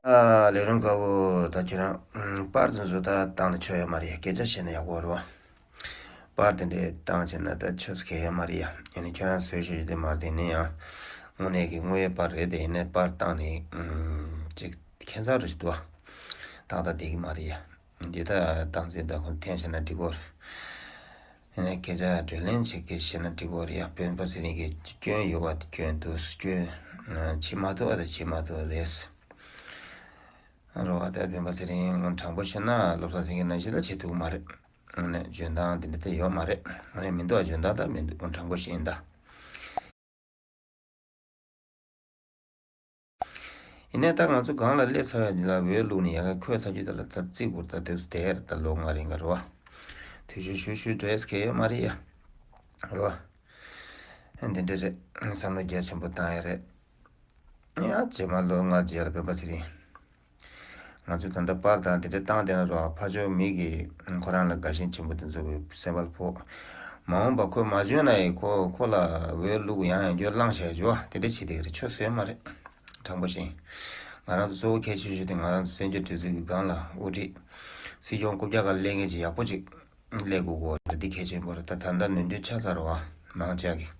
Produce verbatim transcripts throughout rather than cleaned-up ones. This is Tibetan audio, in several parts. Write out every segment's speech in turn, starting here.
ཨ་ལས་རུང་དཀར་པོ། ད་ཁྱེད་རང་ཨམ་པར་དེ་ཚོ་ད་བཏང་ན་ཆོ་ཡོད་མ་རེད་ཡ། སྐད་ཆ་བཤད་ན་ཡག་པོ་རེད་བ། པར་དེ་འདྲས་བཏང་བྱས་ན་ད་ཆོ་ས་གལ་ཡོད་མ་རེད་ཡ། ཡིན་ནའི་ཁྱེད་རང་བཟོས་ཤེས་ཤེས་དེ་མ་རེད། དེ་ནས་ཡང་དངོས་གནས་ཀྱི་དངོས་ཡོད་པར་རེད་དེ། ཡིན་ནའི་པར་བཏང་ནས་ཨམ་ཅིག་ཁྱད་མཚར་རུ་ཞིག་འདུག་བ། ཏག་ཏག་བསྡད་ཀྱི་མ་རེད་ཡ། འདི་ད་སྟངས་འཛིན་དང་ཁོང་འཐེན་བྱས་ན་འགྲིག་གོ་རེད། ཡིན་ནའི་སྐད་ཆ་བགྲོ་གླེང་བྱེད་ཀྱི་བྱས་ན་འགྲིག་གོ་རེད་ཡ། སྤེན་པ་ཚེ་རིང་གིས་སྐྱོན་ཡོད་པ་དེ་སྐྱོན་འདུག་སྐྱོན་བྱེད་མ་ཐུབ་པ་དེ་བྱེད་མ་ཐུབ་པ་རེད། རོ་ཨ་ད་སྤེན་པ་ཚེ་རིང་དྲང་པོ་བཤད་ན་བློ་བཟང་སེང་གེ་ནང་བཞིན་ལ་བྱེད་ཐུབ་ཀྱི་མ་རེད། ཨ་ནི་འཇོན་ཐང་དེ་འདྲ་དེ་ཡོད་མ་རེད། ཨ་ནི་མི་འདུག་ཨ་འཇོན་ཐང་ད་མི་འདུག་དྲང་པོ་བཤད་ཡིན་ད། ཡིན་ནའི་ད་ང་ཚོ་སྒང་ལ་སླེབས་ཚར་ཡ་འདི་ལ་འོས་བླུགས་ནས་ཡ་ག་འཁོད་ཚར་རྒྱུ་དེ་ལ་ད་བརྩི་དགོས་རེད། ད་དུས་སུ་དེར་ད་ལོ་ལྔ་རིང་ག་རེད་བ། དུས་ཚོད་ཞུ་ཞུ་འགྲོ་ཡས་གལ་ཡོད་མ་རེད་ཡ། རེད་བ། འདི་འདྲ་རེད། བསམ་བློ་རྒྱ་ཆེན་པོ་བཏང་ཡ་རེད། ཡང་རྗེས་མ་ལོ་ལྔ་རྗེས་ལ་སྤེན་པ་ཚེ་རིང་། ང་ཚོས་ད་ལྟ་པར་དང་དེ་འདྲ་བཏང་བསྡད་ན་རོགས། ཕར་ཕྱོགས་མི་གིས་ཁོ་རང་ལ་དགའ་ཞེན་ཆེན་པོ་དེ་ཚོ་གི་སེམས་པ་ལ་ཕོག་མ་འོངས་པ་ཁོས་མ་འཇོན་ན་ཡང་ཁོ་ཁོ་ལ་འོས་བླུགས་ཡང་ཡང་བསྐྱར་བླངས་བྱས་འཇོག་དེ་འདྲ་བྱེད་བསྡད་ཀྱི་རེད། ཆོ་ས་ཡོད་མ་རེད། དྲང་པོ་བཤད། ང་རང་ཚོ་གཙོ་བོ་གལ་ཆེ་ཤོས་དེ་ང་རང་ཚོ་བཙན་བྱོལ་སྒྲིག་འཛུགས་ཀྱི་སྒང་ལ་དབུ་ཁྲིད། སྲིད་སྐྱོང་རྐུབ་བཀྱག་སྒང་ལ་སླེབས་མཁན་ཅིག་ཡག་པོ་ཅིག་སླེབས་དགོས་ཀྱི་རེད། འདི་གལ་ཆེན་པོ་རེད། ད་ད་ལྟ་ནོར་འཁྲུལ་ཆགས་ཚར་རེད་བ། མང་ཆེ་གིས་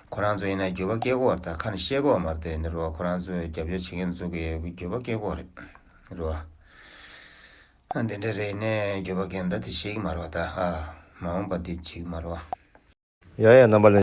ཁོ་རང་ཚོ་ཡིན་ན་འགྱོད་པ་སྐྱེ་གི་རེད། ད་ཁ་ནས་བཤད་ཀྱི་ཡོད་མ་རེད། དེ་ནི་རེད་བ། ཁོ་རང་ཚོས་རྒྱབ་སྐྱོར་བྱེད་མཁན་ཚོ་གིས་འགྱོད་པ་སྐྱེ་གི་རེད། རེད་བ། ཨ་འདི་འདྲ་རེད། ནས་འགྱོད་པ་སྐྱེ་ན་ད་དེ་ཤེས་ཀྱི་མ་རེད་བ། ད་ཨ་མ་འོངས་པ་འདི་བྱེད་ཀྱི་མ་རེད་བ། ཡ་ཡ། རྣམ་པ་ལྷན་